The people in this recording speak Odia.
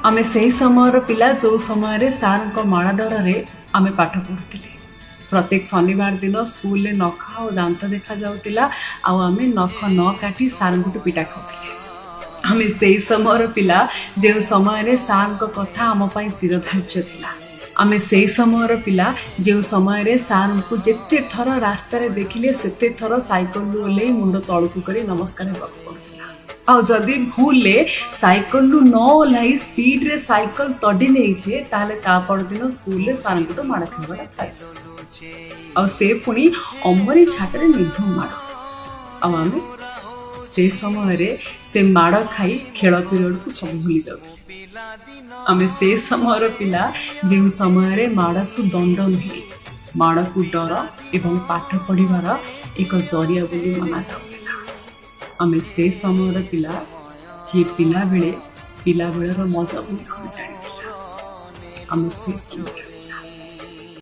ଆମେ ସେହି ସମୟର ପିଲା, ଯେଉଁ ସମୟରେ ସାର୍ଙ୍କ ମାଡ଼ ଡରରେ ଆମେ ପାଠ ପଢ଼ୁଥିଲେ। ପ୍ରତ୍ୟେକ ଶନିବାର ଦିନ ସ୍କୁଲରେ ନଖ ଆଉ ଦାନ୍ତ ଦେଖାଯାଉଥିଲା ଆଉ ଆମେ ନଖ ନ କାଟି ସାର୍ଙ୍କଠୁ ପିଟା ଖାଉଥିଲେ। ଆମେ ସେଇ ସମୟର ପିଲା, ଯେଉଁ ସମୟରେ ସାର୍ଙ୍କ କଥା ଆମ ପାଇଁ ଶିରୋଧାର୍ଯ୍ୟ ଥିଲା। ଆମେ ସେଇ ସମୟର ପିଲା, ଯେଉଁ ସମୟରେ ସାର୍ଙ୍କୁ ଯେତେ ଥର ରାସ୍ତାରେ ଦେଖିଲେ ସେତେ ଥର ସାଇକେଲରୁ ଓହ୍ଲେଇ ମୁଣ୍ଡ ତଳକୁ କରି ନମସ୍କାର ହେବାକୁ ପଡ଼ୁଥିଲା। ଆଉ ଯଦି ଭୁଲରେ ସାଇକେଲରୁ ନ ଓହ୍ଲାଇ ସ୍ପିଡରେ ସାଇକେଲ ତଡ଼ି ନେଇଛେ, ତାହେଲେ ତା ପରଦିନ ସ୍କୁଲରେ ସାର୍ଙ୍କଠୁ ମାଡ଼ ଖାଇବାଟା ଥାଏ, ଆଉ ସେ ପୁଣି ଅମରି ଛାଟରେ ନିର୍ଧୁମ ମାଡ଼। ଆଉ ଆମେ ସେ ସମୟରେ ସେ ମାଡ଼ ଖାଇ ଖେଳ ପିରିୟଡ଼କୁ ସବୁ ଭୁଲି ଯାଉଥିଲେ। ଆମେ ସେ ସମୟର ପିଲା, ଯେଉଁ ସମୟରେ ମାଡ଼କୁ ଦଣ୍ଡ ନୁହେଁ, ମାଡ଼କୁ ଡର ଏବଂ ପାଠ ପଢ଼ିବାର ଏକ ଜରିଆ ବୋଲି ମନାଯାଉଥିଲା। ଆମେ ସେ ସମୟର ପିଲା, ଯିଏ ପିଲାବେଳେ ପିଲାବେଳର ମଜା ବୋଲି କ'ଣ ଜାଣିଥିଲା। ଆମେ ସେ ସମୟର